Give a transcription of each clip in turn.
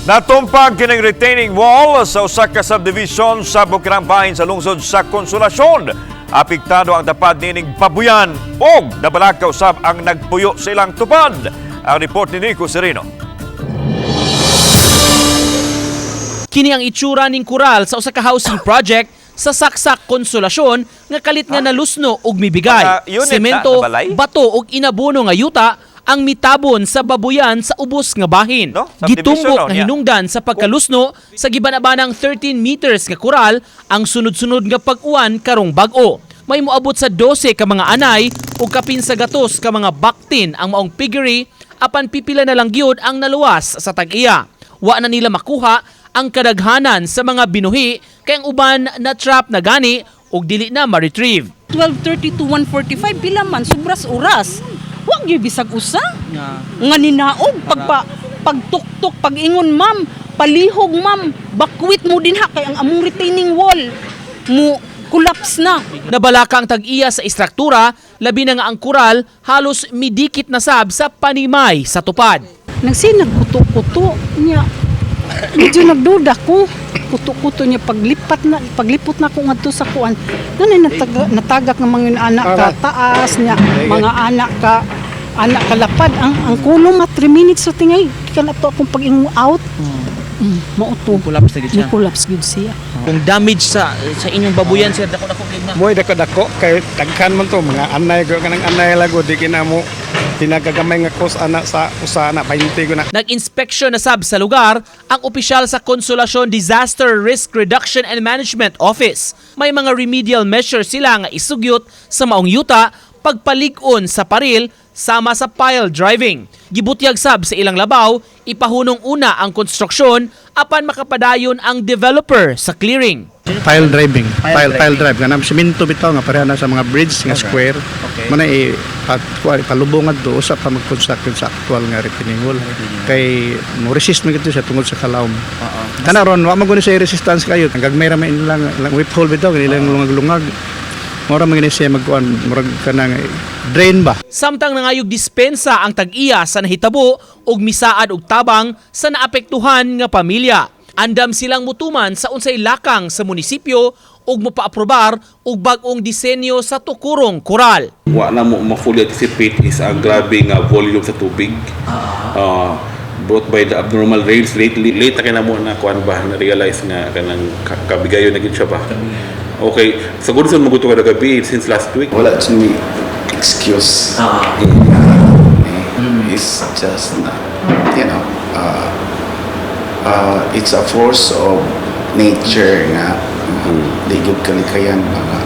Natumpag kining retaining wall sa usa ka subdivision sa Bukirang Bahin sa lungsod sa Consolacion. Apektado ang tapad nining babuyan ug nabalaka usab ang nagpuyo sa ilang tupad. Ang report ni Nico Sereno. Kini ang itsura ning kural sa usa ka housing project sa Saksak, Consolacion nga kalit nga nalusno ug mibigay. Mga unit na, Semento, nabalay? Bato ug inabono nga yuta ang mitabon sa babuyan sa ubos nga bahin. No? Subdivision Gitumbok raw nga niya. hinungdan sa pagkalusno sa gibanabanang 13 meters nga kural ang sunod-sunod nga pag-uwan karong bag-o. May moabot sa 12 ka mga anay ug kapin sa gatos ka mga baktin ang maong piggery, apan pipila na lang gyud ang naluwas sa tag-iya. Wa na nila makuha ang kadaghanan sa mga binuhi kay ang uban na trap na gani ug dili na ma-retrieve. 12:30 to 1:45, pila man sobras oras. Wa gyud bisag usa. Nga ninaog pagpa pagtuktok, pag-ingon, "Ma'am, palihog ma'am, bakwit mo din ha kay ang among retaining wall mo collapse na." Nabalaka ang tag-iya sa istruktura, labi na nga ang kural halos midikit na sab sa panimay sa tupad. Nagsinag kuto-kuto niya. Medyo nagduda ko. Kuto-kuto niya paglipat na paglipot na ko ngadto sa kuan. Nanay natagak ng mga anak ka taas niya, mga anak ka anak kalapad ang kulong ma 3 minutes sa tingay kan ato akong pag-ingon out. Mao to. Collapse na gid Ni collapse gyud siya. Kung damage sa inyong babuyan, sir, dako dako gid na. Mo'y dako-dako kay daghan man to mga anay ko kanang anay lago di kinamo tinagagamay nga kos ana sa usa na 20 ko na. Nag-inspeksyon na sab sa lugar ang opisyal sa Consolacion Disaster Risk Reduction and Management Office. May mga remedial measures sila nga isugyot sa maong yuta, pagpalig-on sa paril sama sa pile driving. Gibutyag sab sa ilang labaw, ipahunong una ang konstruksyon apan makapadayon ang developer sa clearing. Pile driving, pile pile drive kanang simento bitaw nga pareha na sa mga bridge nga square. Muna i pat kuan palubong adto usa pa mag-construct yun sa actual nga retaining wall kay mo resist man gito siya tungod sa kalawom. Kana ron wa man gud siya resistance kayo. Ang gagmay ra man ilang ilang weep hole bitaw ilang lungag-lungag. Mura man gini siya magkuan murag kanang drain ba. Samtang nangayog dispensa ang tag-iya sa nahitabo ug misaad og tabang sa naapektuhan nga pamilya. Andam silang mutuman sa unsay lakang sa munisipyo ug mopaaprobar og bag-ong disenyo sa tukurong koral. Wa na mo ma-fully anticipate is ang grabe nga volume sa tubig. Brought by the abnormal rains lately. Late na kay namo na kuan ba, na realize nga kanang kabigayon na gid siya ba. Okay, sa good sa maguto kada gabi since last week. Wala to me excuse. It's just not, it's a force of nature nga di gyud kalikayan ba nga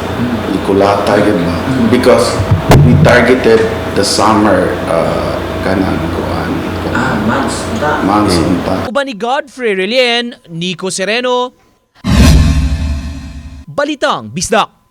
ikulata gyud ba because we targeted the summer, kanang kuan months months unta. Uban ni Godfrey Relien, Nico Sereno, Balitang Bisdak.